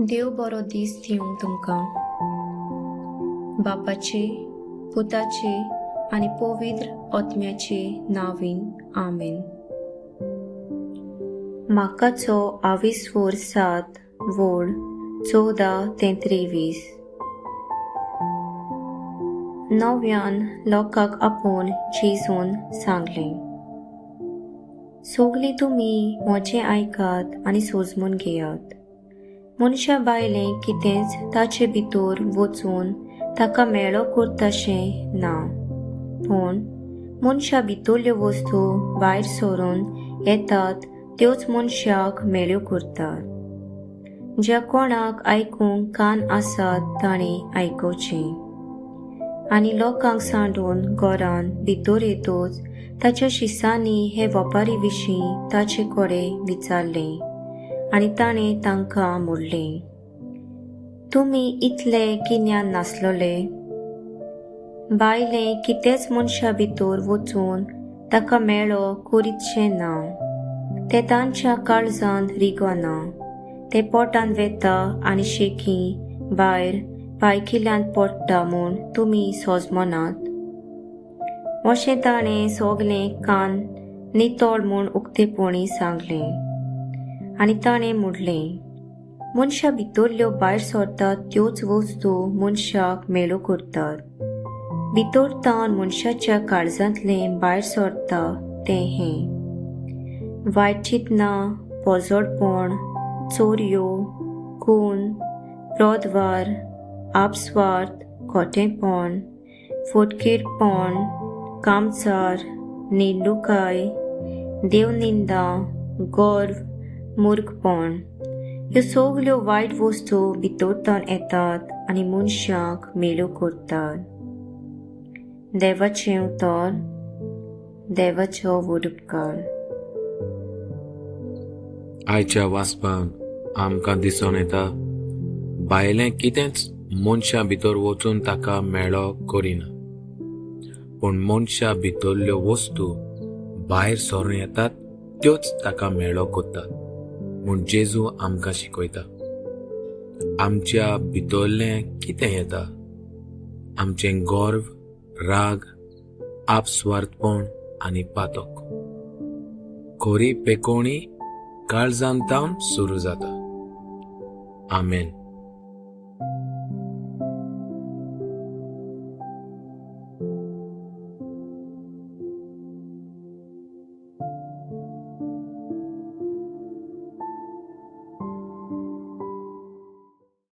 देव बरो दीस दिवं तुमकां. बापाचे, पुताचे आनी पवित्र आत्म्याचे नांवान, आमेन. मार्काचो आवीस 7 वोळ 14 ते 23. नव्यान लोकांक आपोवन जेजून सांगलें, सगलीं तुमी म्हजें आयकात आनी सोजमून घेयात. मनशा भायलें कितेंच ताचे भितर वचून ताका मेळो करताशें ना, पूण मनशा भितरल्यो वस्तू भायर सरून येतात त्योच मनशाक मेळ्यो करतात. ज्या कोणाक आयकूंक कान आसात ताणें आयकुचें. आनी लोकांक सांडून घरान भितर येतच ताच्या शिसांनी हे वपारी विशीं ताचे कडेन विचारलें आनी ताणें तांकां म्हणलें, तुमी इतले गिन्यान नासलोले? भायलें कितेंच मनशा भितर वचून ताका मेळो करीतशें ना. तें तांच्या काळजांत रिगना. तें पोटांत वेता आनी शेकी भायर पायखिल्यांत पडटा म्हूण तुमी सोजमनात? अशें ताणें सगलें कान नितळ म्हूण उक्तेपणी सांगलें. आनी ताणें म्हणलें, मनशा भितरल्यो भायर सरतात त्योच वस्तू मनशाक मेळो करतात. भितर तावन मनशाच्या काळजांतलें भायर सरता तें हें: वायट चिंतनां, पोजडपण, चोरयो, खून, प्रदवार, आपस्वार्थ, खोटेपण, फटकीरपण, कामचार, निंदुकाय, देवनिंदा, गर्व, मूर्खपण. ह्यो सगल्यो वायट वस्तू भितर येतात आनी मनशाक मेळो करतात. देवाचें उतर. देवाचो व्हड उपकार. आयच्या वाचपान आमकां दिसून येता, भायलें कितेंच मनशा भितर वचून ताका मेळो करिना, पूण मनशा भितरल्यो वस्तू भायर सरून येतात त्योच ताका मेळो करतात म्हूण जेजू आमकां शिकयता. आमच्या भितरलें कितें येता? आमचें गर्व, राग, आपस्वार्थपण आनी पातक. खरी पेकोणी काळजांत सुरू जाता. आमेन.